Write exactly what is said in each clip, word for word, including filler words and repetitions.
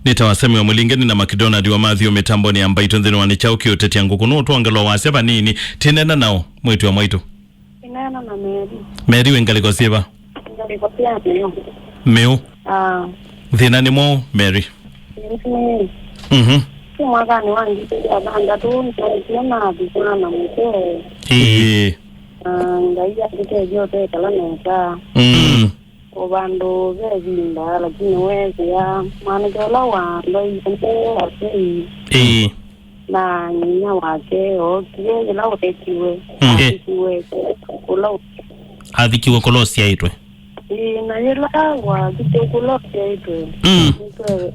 Nĩ ta wasemi wa Mũlingeni na McDonald wa Matthew mĩtambonĩ ya Mbaitũ nthĩnĩ wa Nĩ Kyaũ Kĩũtetya Ngũkũ. Nũũ twongela wasya vanini? Tinena nao, mwĩĩtu wa mwaitũ. Tinena na Mary. Mary wĩ ngalĩko syĩva? Ngalĩko sya Mĩũ. Mĩũ. Ah. Thĩna nĩ mwaũ, Mary? Nĩ Mhm. Ti mwakanĩ wa ngili ĩmwe na thanthatũ, nĩtwaekie na thĩna na mũsee. Ĩĩ. Na Ngai atũtethya ũtekala nesa. Mm. O vandũ ve ĩvinda, lakini weethĩa mwanake ũla wa ndwaie nthĩ asyai Ĩĩ. na nyinya wake ookie yĩla weetiwe, Mm. athikiwe kũla ũ- Athikiwe kũla ũsyaĩtwe. Ĩĩ, na yĩla wathikiwe kũla ũsyaĩtwe, Mm. nĩtwe-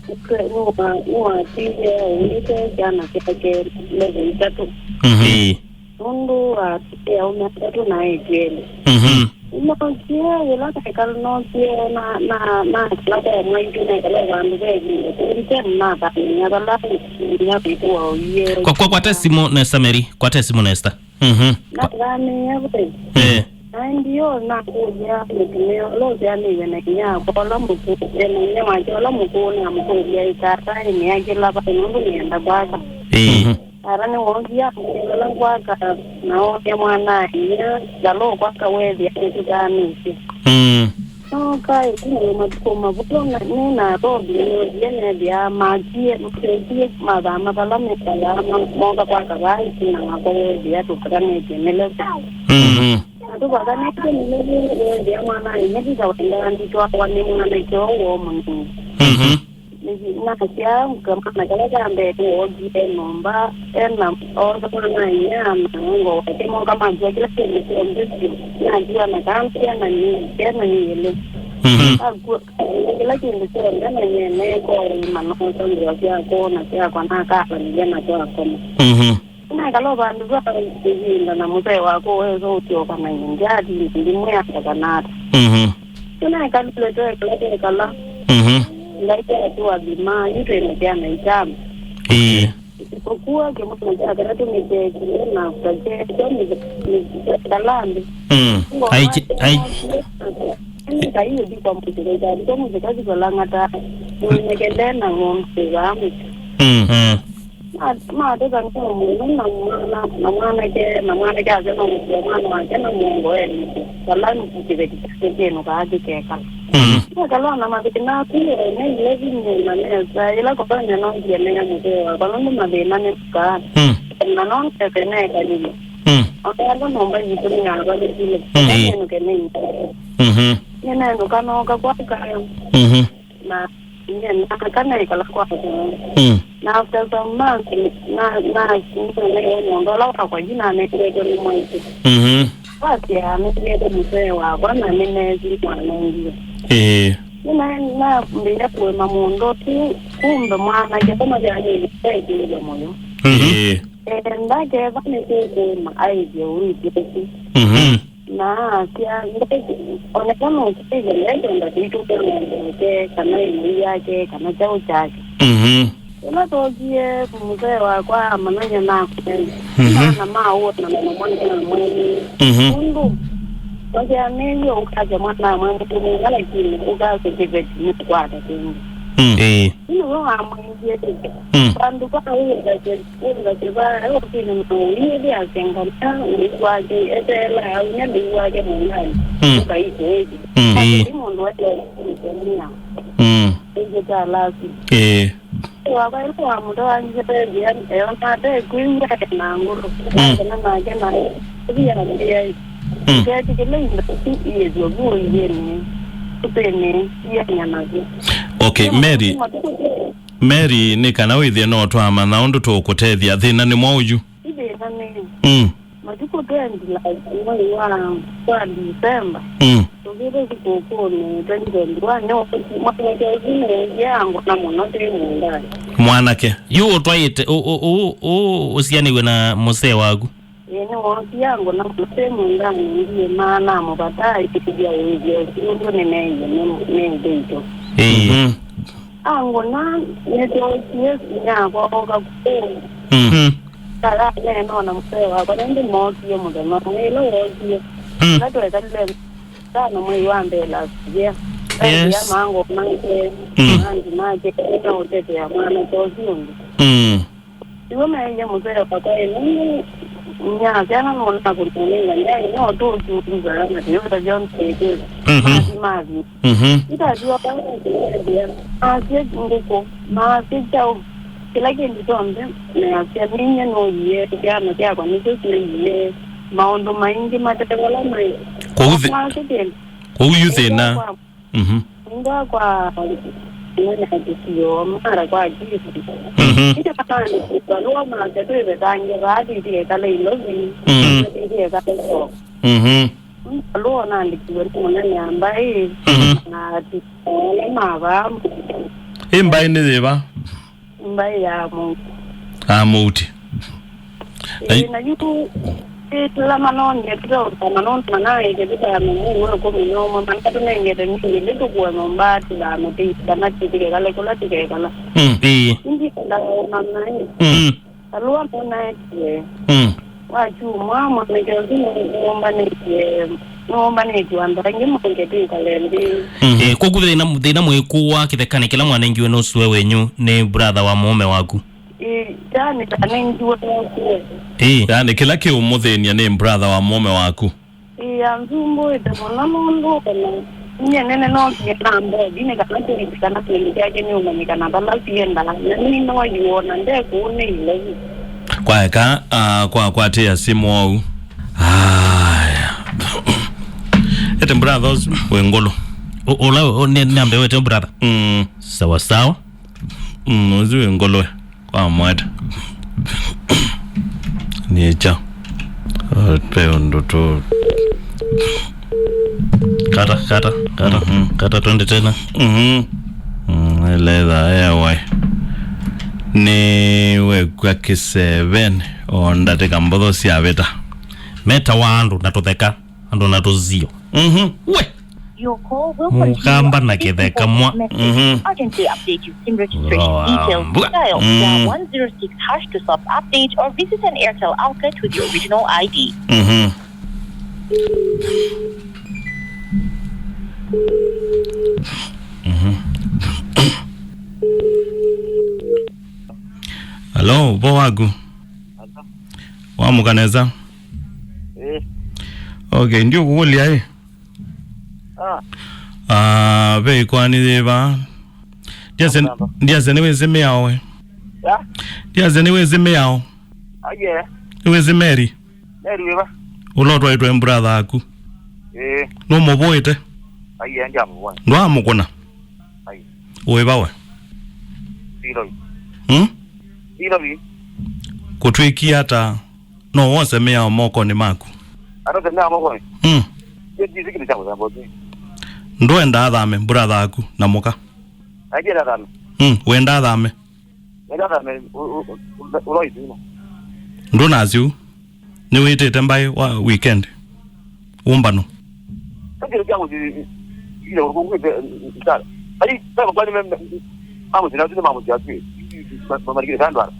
nĩtwe- nĩwa- nĩwatiie aũmĩte syana syake mĩthenya itatũ. Mhm. Ĩĩ. Nũndũ wa aũme atatũ na eĩtu elĩ. Mhm. Nĩnookie, yĩla nekalile nookie na, na, na kĩla kwa mwaitũ nekala vandũ ve ĩvinda kũndũ tene nathamĩĩa vala inyia witũ waũie. Kwa, kwa, kwata simũ nesa, Mary. Kwata simũ nesa. Mhm. Nathamĩĩa ve. Eh. Na ndio nakũlya mũtumĩa ũla ũsyaanĩw'e na inyia wakwa ũla mũkũũ, na inyia wake ũla mũkũũ, namũkũlya, "Ĩ tata, ĩ nĩakĩla vai nũndũ nĩenda kwaka?" Ĩĩ. Mhm. Ara nĩwookie amũkĩla kwaka, na ooya mwana-a-inyia, ngalũ kwaka weethĩa nĩtũthanĩtye. Mm. Nooka ĩtina wa matukũ mavũthũ, na nĩ Nairobi, nĩnookie neethĩa makie, maketie mathama vala mekalaa, ma- mooka kwaka vaa ĩtina wakwa weethĩa tũvakanĩtye nĩ Levi. Mhm. Na tũvakanĩtye nĩ Levi, weethĩa mwana-a-inyia ti kawaida, nditwawa nĩ mwanake ũũ woo mũnini. Mhm. Nasya kamwana kala ka mbee nĩwookie nyũmba, ena oosa mwana-a-inyia na mũongo wake, moka matua kĩla kĩndũ kyonthe vyũ, natua na kambi, kena nyie, kena nyie ĩlĩ. Mhm. Akua kĩla kĩndũ kyonthe na nyie nekooi, manoosa ngũa syakwa na syakwa, nakavalilya na twakoma. Mhm. Nĩnekala o vandũ va ĩvinda na mũsee wakwa ũesa ũsyoka na nyie, ndyaathi ndimwĩa ata kana ata. Mhm. Nĩnekalile twekala twekala. Mhm. Ngai atũathima, yu twĩ na syana itano. Ĩĩ. Kũkua kĩmwana kya katatũ nĩkyekie na after kyekyo nĩkyakalaa nthĩ. Mm. Ngo Ai, ai. Ngai ũthi kwa mũsika, ĩkyathi kwa mũsika, sikolang'ata. Nĩnekele na ng'ombe vaa mũsika. Mm. Mm. Ma- matũthanĩa mũno na mwana, na mwanake, na mwanake asya no mũseo mwana wake na mũongo ene vala kĩveti kyake kĩnũkaa kĩkekala. Mm. Ekala na mathĩna aku ene ile vinyĩna nesa, ĩla kũtonya nongie nea mũseo wakwa nũndũ mathĩna nĩ mũkaa. Mm. Na nondete nekalile. Mm. Ona ĩla nyũmba yitũ nĩyavalũkile, Mm. nenũke nĩnĩ. Mhm. Nĩnenũka nooka kwaka. Mhm. Na nĩnaka naikala kwakwa. Mm. Na after some months, na, na, nĩneewa mũndũ ũla wakwa yu nanengetwe nĩ mwaitũ. Mhm. Wasya anengete mũsee wakwa na nĩneesi mwanengie. Ĩĩ. Nĩna- nambĩĩa kũĩma mũndũ ũsu, kumbe mwanake kũma vyanĩnĩ eĩkĩĩe mũyo. Mhm. Ĩĩ. Enda keva nĩtũkũĩma aĩthye ũithi ũsu. Mhm. Na asya, "Ndeke, oneka nũkĩĩe lendo ndatĩtũ kwa ng'ombe yake, kana ĩmũi yake, kana kyaũ kyake." Mhm. Ĩla twokie mũsee wakwa amananya na kũnene. Mhm. Ana ma ũũ na mwana na mwana. Mhm. Ũndũ, wasyanĩie ũkasya mwana amwe mũtumĩa, lakini ũkasya kĩveti nĩkwata kĩngĩ. Mm. Ĩĩ. Nĩwe wamwĩie, Mm. Vandũ va ũũ ngasya Ũngasye vaa, ũkĩne na ũithi asengana, ũithi wake, eteela aunya ndĩi wake mũndanĩ, Mm. ũkaitũĩthya. Mm. Ĩĩ. Ti mũndũ wete kũmũtumia. Mm. Ĩngĩ ta lasi. Ĩĩ. Wakwa ĩla wamũtwaangie Bethia, eona atekwĩw'a ena ngũlũ. Mm. Akena nake na ĩthi yambĩaĩ. Mm. Ngetĩkĩla indo isu iĩthwe vu ũiĩnĩ, ũsĩnĩ, ianya navyo. Okay, Mary. Matukũ Mary, nĩ kana wĩthĩe no twamanya ũndũ tũkũtethya. Thĩna nĩ mwaũ yu? Ĩthĩna nĩ Mm. matukũ twenty last mwei wa, wa December. Mm. Tũvĩte sikũkũnĩ twenty twenty-one, nĩ mwanake ũsu nĩye angũna mũno twĩ mũũndanĩ. Mwanake yu ũtwaĩte ũ- ũ- ũ- ũ- ũsianĩw'e na mũsee waku? Ĩĩ, nĩwookie angũna mũno twĩ mũũndanĩ, ndiĩmaa namũvata aĩkĩthya ũĩthyo ũsu nũndũ nĩneeie nĩ- nĩ ĩthe witũ. Ĩĩ. Mhm. Angũna, nĩtwookie sinyakwa ooka kũũ. Mhm. Kala neenona mũsee wakwa, nĩndĩ mookie mũthenya ũmwe ĩla wookie. Mm. Ĩla twekalile tano mwei wa mbee last year. Yes. Mango make, Mm. Mangi make, na ũtetea mwana tosi ũngĩ. Mm. Iwe maĩlye mũseo papa ĩno, nyasya na nona kũnenga, ndai no tũũsukuza, na tũyũta John Petero. Mhm. Mathi, mathi. Mhm. Itatiwa kwa kuendelea. Masye ngũkũ, masye chao. Kĩla kĩndũ kyonthe, na yasya, "Ninyie nũyie, kyana kyakwa nĩkyo kĩyie." Maũndũ maingĩ matete vala maĩ. Kũu thĩ-, Masye kĩndũ. Kũu yu thĩna. Kwa Mhm. Nĩngwa kwa mwana kĩsio, mara kwa Jesu. Mhm. Ĩndĩ matandĩkĩtwa nĩwa masya twĩvetange vaa tĩtĩekala ilovi. Mm. Tĩtĩekala ilovi. Mhm. Alũa ũnandĩkiwe nĩ mũnene ambaĩ, Mhm. na ati ole mavaa. Ĩ mbaĩ nĩ yĩva? Mbaĩ ya Mũuti. Ah, Mũuti. Ĩĩ, na yu ĩtũla manonge tũtaũtana nũndũ manaĩke tũtano mũuo ĩkũmi na ũmwe, manatũnengete myei ĩlĩ tũkũe nyũmba tũthame tĩi kana tĩtikekale kũla tũkekala. Mm. Ĩĩ. Ĩndĩ ndaũmanaĩ. Mm. Alũa nũnaetie. Mm. Wa kyumwa, mwanake ũsu nũũmbanĩtye, nũũmbanĩtye andũ angĩ monge twĩkale nthĩ. Mm. Eh, kwoku thĩna, thĩna mwĩkũwa kĩthekanĩ kĩla mwanengiwe nũsue wenyu nĩ brother wa mũũme waku? Ĩ, yani, tanengiwe nũsue. Ĩ. Yani, kĩla kĩũmũthĩny'a nĩ brother wa mũũme waku? Ĩĩ, anzumbũĩte mũno nũndũ ona nyie nene nokie na mbothi nĩ kana kĩlĩki kana kĩndũ kyake nĩũmanyĩkana vala siendaa, na nĩnooiwona nde kũu nĩ ilovi. Kwaeka, ah, kwa kwatĩa simũ ou. Aya. Ete brother ũsu wĩ ngũlũ. Ũ-, ũla, ũ-, nĩ, nĩ ambe wete brother. Mm. Sawa sawa. Mm, ũsu wĩ ngũlũ. Kwa mweta. Nĩkya. Ve ũndũ tũ. Kata, kata, kata, Mhm. Kata twende tena. Mhm. Mm, ĩla ĩthaa ewe. Nĩwekw'a kĩsevenĩ o ndatĩka mbotho syavĩta. Metawa andũ na tũtheka. Andũ na tũzio. Mhm. We! Your call will continue. Mũkamba na kĩtheka mwa. Message. Mhm. Urgently update your SIM registration details. Mbwa. Dial star Mm. one zero six hash to self-update or visit an Airtel outlet with your original I D. Mhm. Mhm. Hello, vo waku? Hello. Wamũka nesa? Eh. Okay, ndiũkũkũlya ĩ. Ah. Ah, ve ĩkoani yĩva? Ndiasya, Amramba. Ndiasya nĩwĩsĩ mĩao we. Ya? Ndiasya nĩwĩsĩ mĩao. Aye. Nĩwĩsĩ Mary? Mary wĩva? Ũla ũtwaĩtwe nĩ brother aku. Eh. Nũmũvũĩte? Aye, ndiamũvũa. Ndwaamũkũna? Aye. Wĩva we? Silovi. Hmm? Silovi. Kũtwĩkie ata? No wose mĩao mokonĩ maku. Atose mĩao mokonĩ? Mm. Ĩ, ndisi kĩndũ kya mũthemba ũsu. Ndwenda athame, brother aku, na mũka. Aingĩ ndathame. Mm, wenda athame. Wenda athame, u-, u-, u-, ũloi thĩna. Ndũnasyu. Nĩwĩtĩte mbaĩ wa weekend. Ũmbano. Ĩ, kĩndũ kya mũthĩ, ile ũkũngwĩte, ntala. Ai, kama kwani me, me, mamũthĩ na tũne mamũthĩ atwĩ. Ma, ma, malikile kandwara.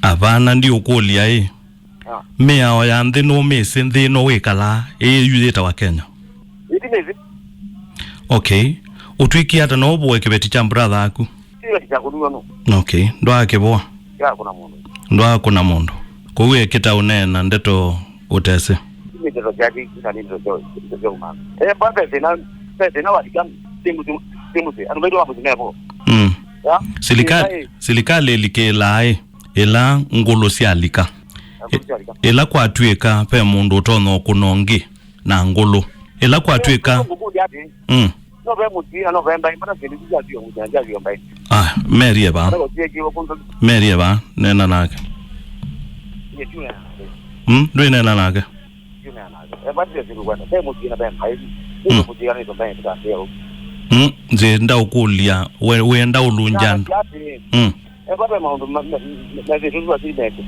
Avana ndiũkũlya ĩ. Ah. Mĩao ya nthĩ nũmĩsĩ nthĩ ĩno wĩkalaa, ĩĩ yu yĩtawa Kenya? Ĩti nĩsĩ. Okay. Ũtwĩkie ata no ũvũe kĩveti kya brother aku? Kĩveti kya kũnua no. Okay. Ndwaakĩvũa? Kya kũna mũndũ. Ndwaakũna mũndũ. Kũu ekĩta ũneena ndeto ũtesĩ. Nĩ ndeto syake, ika nĩ ndeto sya, ndeto sya ũmana. Eh, mba pesa ĩna, pesa ĩna walika, simu, simu, simu, andũ maitũ wa mũthĩ mevo. Mm. Ya? Silikalĩ, ĩĩ, silikalĩ ĩlikĩlaa ĩ. Ĩla ngũlũ syalika. Ngũlũ syalika. Ĩla kwatw'ĩka ve mũndũ ũtonya ũkũna ũngĩ na ngũlũ. Ĩla kwatw'ĩka. Ngũkũlya atĩ, mm, no ve mũtwii na no ve mbaĩ, mana syĩndũ isu syatw'ĩka mũtwii na syatw'ĩka mbaĩ. Ah, Mary e vaa. Kana kũsiekiwe kũndũ. Mary e vaa, neena nake. Ye, tiũneena nake. Mm, ndwĩneena nake. Tiũneena nake. E, vati ve syĩndũ kwenda. Ve mũtwii na ve mbaĩ. Mm. Nĩ mũtwii kana nĩ mbaĩ tũtambĩa. Mm, nzĩ ndaũkũlya, we, wenda ũlũnja andũ. Atĩ, mm. Eva ve maũndũ ma, ma, ma, methĩtwe tũtwasili meke.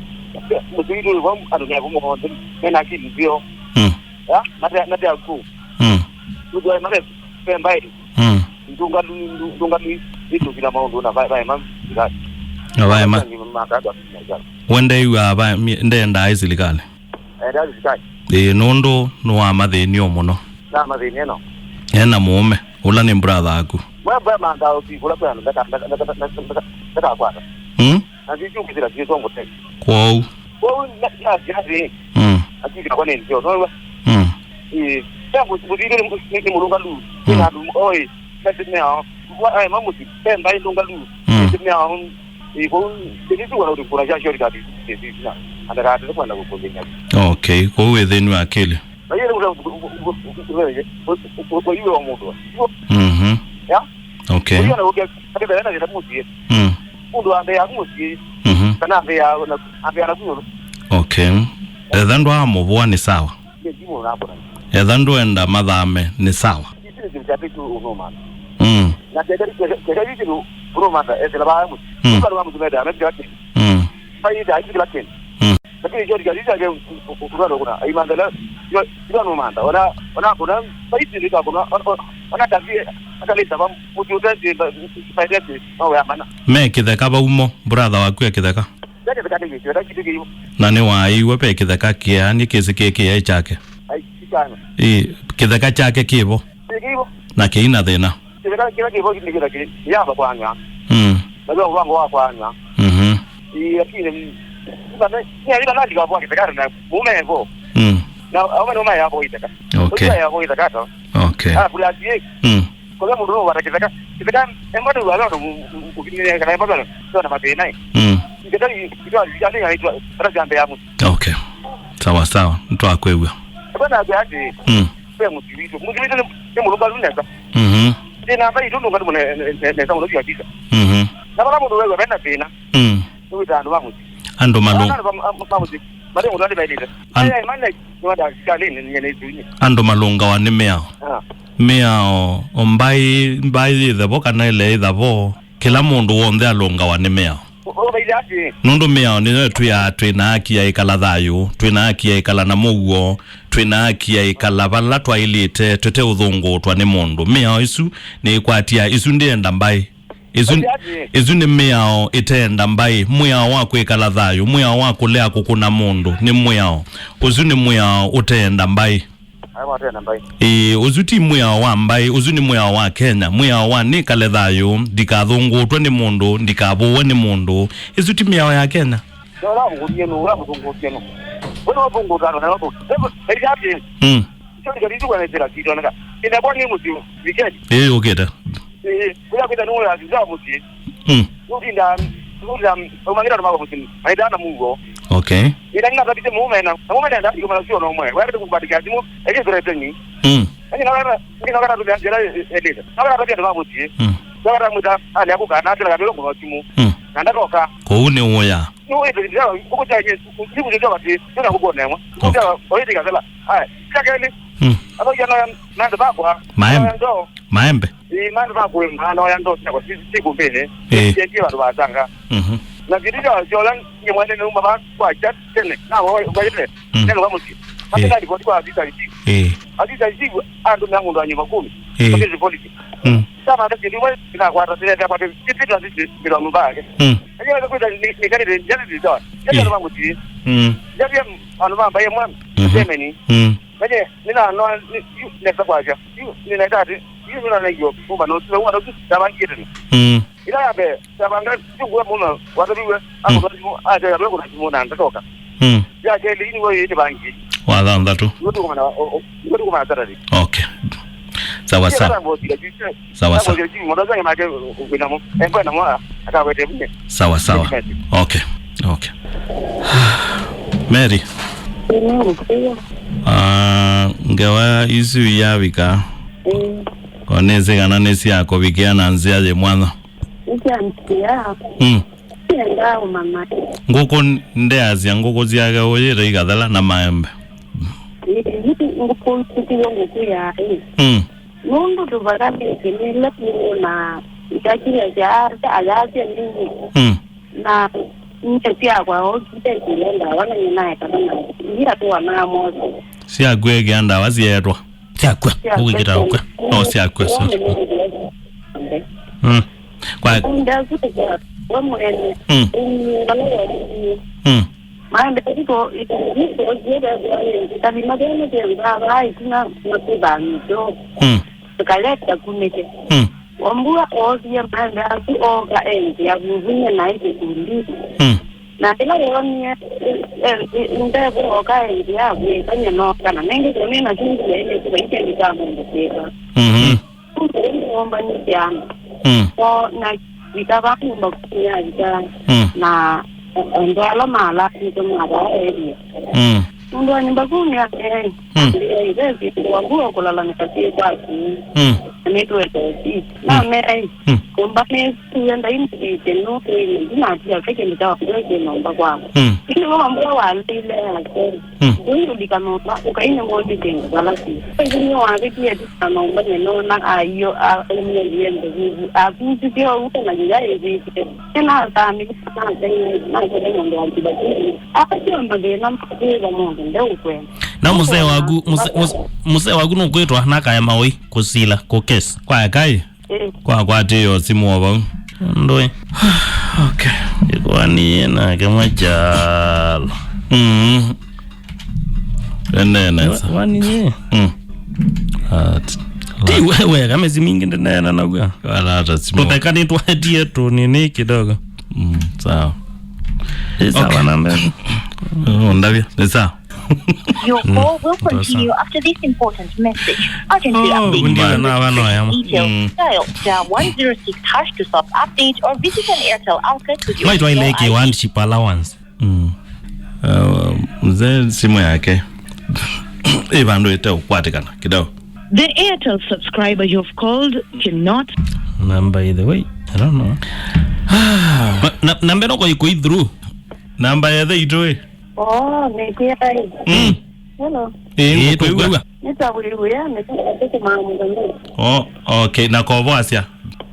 Mũtũi tũĩ vau andũ mevo monthe mena akili nzeo. Mm. Ya, mate, mate aku. Mm. Nũtwae mave, ve mbaĩ. Mm. Ndũngalu, ndũ-, ndũngalu itũkila maũndũ na vae, vae ma, thikali. Na vae ma. Makatwa, makatwa. Wende iwa vae, mi-, ndendaa ĩ silikalĩ. Enda thikali. Ĩĩ, nũndũ nĩwamathĩnie mũno. Namathĩnie no. Ena mũũme. Ũla nĩ brother aku. Mwe, mwe mantha ũsiku ũla kwĩ andũ ndaka-, ndaka-, ndaka-, ndaka-, ndaka-, ndakakwata. Mm? Na ndicho kwĩsĩla ndicho ngũte. Kwou. Kwou na, na, na, Mm. Akika kwa nini sio? No. Mm. Eh, ya mũthithĩ nĩ, nĩ, nĩ mũlũngalu. Mm. Nĩ andũ, oi, kasi meo. Wa, ai, mamusi, pemba ndũngalu. Mm. Kasi meo. Eh, kwou, ndicho kwa ndũ kuna jasho rikati. Ndaka kwenda kukumbenya. Okay, kwou wĩthĩnu akili. Na yeye ule kwa iwe wa mũndũ. Mhm. Ya? Okay. Kwa hiyo na ukia kata na kila mtu. Mm. Mundu ambe ya mtu. Mhm. Kana ambe ya na ambe ya na kuyo. Okay. Etha ndwamũvũa nĩ sawa. Ndio jimu na hapo. Etha ndwenda mathame nĩ sawa. Sisi ni mtafiti uno maana. Mm. Na kega kega kega hivi uno maana ese la ba mtu. Mm. Kwa mtu meda amepita. Mm. Faida hivi lakini. Mm. Lakini hicho ndicho ndicho ndicho unaona kuna imandala. Hiyo ndio manda. Ona ona kuna faiti ndio kuna ona kazi akaleta ba mtu utende faida no ya maana. Me kĩtheka vaumo, brother waku e kĩtheka. Ndio kani hicho ndio kitu hiyo. Na nĩ waiwe pe kĩtheka kia ni kĩsi kĩkĩa chake. Ai, kitano. Ĩ, kĩtheka chake kĩvo. Kĩvo. Na kĩina thĩna. Kĩtheka kĩla kĩvo kĩtheka kĩ yamba kwanya. Mm. Na ndio wangu wa kwanya. Mhm. Ĩ, lakini, mm, sasa, ni alina nani kwa kwa kitakata na mume hivyo. Mm. Na au mume yako itaka. Okay. Kwa yako itaka to. Okay. Ah, kula sie. Mm. Kwa sababu ndio wata kitaka. Kitaka embado wa leo ukinile kana embado ndio na mapena. Mm. Kitaka ndio ndio ndio ndio. Okay. Sawa sawa. Ntwakwĩw'a. Bwana ati. Mm. Ve mũsyĩ witũ. Mũsyĩ witũ nĩ, nĩ mũlũngalu nesa. Mhm. Thĩna mbai tũndũ ngatũ nesa mũno vya visa. Mhm. Na vala mũndũ wewe vena thĩna. Mm. Nĩ wĩta andũ ma mũsyĩ. Andũ malũ- Andũ ma, ma, ma mũsyĩ. Mate mũndũ andi vailĩte. An- Aya imane nĩwenda sikalini nyene itunye. Andũ malũngawa nĩ mĩao. Ah. Mĩao, o mbai, mbai yĩthe vo kana ĩle ĩtha vo. Kĩla mũndũ w'onthe alũngawa nĩ mĩao. Ũvaile atĩ. Nũndũ mĩao nĩyo ĩtwĩaa twĩ na haki ya ĩkala thayũ, twĩ na haki ya ĩkala na mũuo, twĩ na haki ya ĩkala vala twaĩlĩte tũteũthũngũũtwa nĩ mũndũ. Mĩao ĩsu nĩĩkwatya, ĩsu ndĩenda mbaĩ. Ĩsu, Ũvaile atĩ. Ĩsu nĩ mĩao ĩteenda mbaĩ. Mwĩao wa kwĩkala thayũ, mwĩao wa kũlea kũkũna mũndũ nĩ mwĩao. Ũsu nĩ mwĩao ũteenda mbaĩ. Aya matena mbai. Ĩĩ, ũsu ti mwĩao wa mbaĩ, ũsu nĩ mwĩao wa Kenya. Mwĩao wa nĩkale thayũ, ndikathũngũũtwe nĩ mũndũ, ndikavũwe nĩ mũndũ. Ĩsu ti mĩao ya Kenya. Nĩ ũla ũngũthie nũ, ũla mũthũngũthie nũ. Wena ũthũngũta nũ, nĩ ũthũ. Ĩĩ, ĩĩ, ĩĩ. Mm. Sio ndio ndio kwa nzira kitu naka. Ina kwa ni mtu, weekend. Ĩĩ, ũkĩte. Ĩĩ, ũla kwĩta nĩ ũla nzira mũsyĩ. Mm. Nũtinda, nũtinda, ũmangĩra nũmaka mũsyĩ. Maita na mũuo. Okay. Ĩla nĩnatavĩte mũũme na, na mũũme nenda, ĩkũmala sio na ũmwe. Wĩatĩte kũkwatĩkĩa simũ, ĩkĩthũrete ni. Mm. Nĩ na wĩra, nĩ na wĩra tũmĩa njĩra ĩndĩte. Na wĩra tavia nũma mũsyĩ. Mm. Na wĩra mwĩta, ale akũka, na atĩla kamĩlo kũno simũ. Mm. Na ndatoka. Kũu nĩ ũya. Nĩ wĩta, ũkũtya Yesu, nĩ kũtya vati, nĩ na kũkuona ĩmwe. Ũkũtya, Okay. Oĩtĩka sala. Aya, kya kelĩ. Mm. Aba yana, na ndabakwa. Maembe. Na ndo. Maembe. Ĩĩ, maandũ ma kũĩma, na oya ndoo syakwa si, si kũmbĩnĩ. Ĩĩ. Syengie vandũ vasanga. Mhm. Na kĩndũ kya kyola nye mwene nĩ uma va kwa chat tene. Na wa, wa, wa, Mm. Neno wa mũsyĩ. Ĩĩ. Hata na ripoti kwa afisa isiku. Ĩĩ. Afisa isiku, andũ mĩa mũndũ wa nyũmba kũmi. Ĩĩ. Wakati polisi. Mm. Sama hata kĩndũ wa, na kwa hata tena kwa hata kitu na sisi bila nyumba yake. Mm. Ndio kwa kwenda ni, ni kani ndio ndio. Mm. Ndio kwa mti. Mm. Ndio andũ ma mbaĩ mwana. Mhm. Semeni. Mm. Manye, nĩnanoa, nĩ, yu, nesa kwasya. Yu, nĩneka atĩ, yu, nĩnanengiwe kuma nũsu, kuma nũsu, ndavangĩte nĩ. Mm. Ĩla ya mbee, ndavanga, yu kuwa mũno, wataviwe, Mm. akũtwa simũ, aja ya lweko na simũ na ndatoka. Mm. Ya kelĩ, yu nĩwe yĩte vangi. Wa thanthatũ. Ndio tuko na, o, o, ndio tuko na Saturday. Okay. Sawa, sawa. Sawa, sawa. Sawa, sawa. Okay, okay. Mary. Nĩnũkwĩa. Ah, ngewa isu iyavika. Mm. Onese kana nĩ sya kũvikĩa na nzĩa yĩ mwanya. Nĩ sya nzĩa. Mm. Nĩenda ũmanya. Ngũkũ ndeasya ngũkũ syake ũyĩte ikathela na maembe. Ĩĩ, ngũkũ, ngũkũ ya, ĩĩ. Mm. Nũndũ tũvakanĩtye nĩ ĩla tũna ndakilya sya ayasya nini. Mm. Na nĩ syakwa okite kũya ndawa na nĩnaekana na ndia tũwa na mose. Syakwekea ndawa syeetwa. Syakw'a. Syakw'a. Ũkwĩkĩta ũkw'a. No syakw'a, so. Mm. Kwa- Ndakuta we mwene. Mm. Mm. Maende kuko iko iko yebe kwa tabi magene kwa ba ikuna matuba mito. Mm. Kaleta kunĩke. Mm. Wambua oosie maembe asu ooka endia vuvuny'e naĩ kĩkundi. Mm. Na ĩla woonie, eh, eh, ndevo ooka endia avwĩkany'e nooka na nengĩ kũnĩ na syũngũ yaĩ nĩkuva ikĩndĩ kya mũndũ kwĩka. Mhm. Ũndũ ũũ nĩwombanyĩsye andũ. Mm. O na vika vaa nyũmba kũnĩ avika. Mm. Na andũ ala malatĩtwe mavaa elia. Mm. Mũndũ wa nyũmba kũu nĩameai. Mm. Ivesi wangu wa kũlalamĩka syĩ kwaku. Mm. Na nĩtũete ũsiti. Mm. Nameai. Mm. Nyũmba nĩsuenda imũthĩte nũkwĩnĩ ndinatia kĩndũ kya wangu kĩ nyũmba kwakwa. Mm. Ĩndĩ wambua walĩile yake. Mm. Ũyũlika nyũmba ũkaine mũndũ kĩndũ vala si. Ĩndĩ nĩwavĩtie tisa nyũmba nĩnona aiyo aumie liende vuvu. Akusitye ũu na nginya ĩvĩte. Nĩnasamĩte, nasei, nasei mũndũ wa kĩvatini. Apatie mathĩna makwĩva mũndũ ndeũkwenda. Na mũsee waku, mũse-, mũse-, mũsee waku nũkwĩtwa nakaya maũi kũsila kũ case kwa ekai. Eh. Kwa kwatĩĩo simũ o vau. Ndũĩ. Okay. Ĩkwani nake machalo. Mm. Ene nesa. Wa-, wani ye? Mm. At-, ti wewe, kama si mingi ndinena na uga. Wala hata simu. Tuteka ni tuatie tu nini kidogo. Mm, sawa. Ni sawa. Okay. Na mbele. Oh, ndavya. Ni sawa. Your call will continue after this important message. Urgently. Oh, update undiwe na vano ya ma. Details. Mm. Dial star one zero six hash to stop update or visit an Airtel outlet with your Airtel I D. Maitwa ile ke one chip allowance. Mm. Uh, mzee simu yake ĩ vandũ ĩteũkwatĩkana kidogo. The Airtel subscriber you have called cannot. Number either way, I don't know. Na, na, namba ĩno kwa iko through. Namba ya the itũ ĩ. Oh, nĩkwĩai. Mm. Hello. Ĩ, ĩ, tũkwĩw'a. Nĩtawĩwĩa, nĩtawĩwĩa mũthenya. Oh, okay, na kovoasya.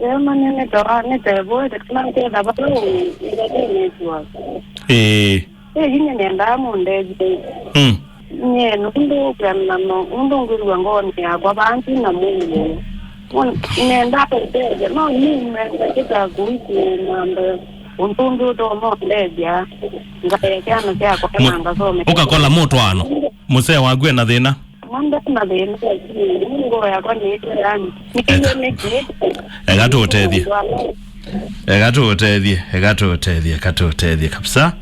Ema nĩnĩtawa, nĩtevũĩte, kana nĩketha vala ũ, nĩketha network. Ĩĩ. Ĩĩ, nĩnendaa mũndethye. Mm. Nyie nũndũ ũkwendana, nũndũ ngwĩw'a ngoonĩ yakwa vaa ndyĩ na mũuo. Nenda kũtethya, no nĩmenda kĩta kũiku namba, ũndũ ũngĩ ũtonya ũndethya, ngaye kyana kyakwa kana ngasome. Ũkakola mũtwaano. Mũsee waku ena thĩna. Manda na thĩna, lakini ngoo yakwa nĩĩtũ yani. Nĩkĩie nĩkĩ. Eka tũũtethye. Eka tũũtethye, eka tũũtethye, eka tũũtethye kabisa.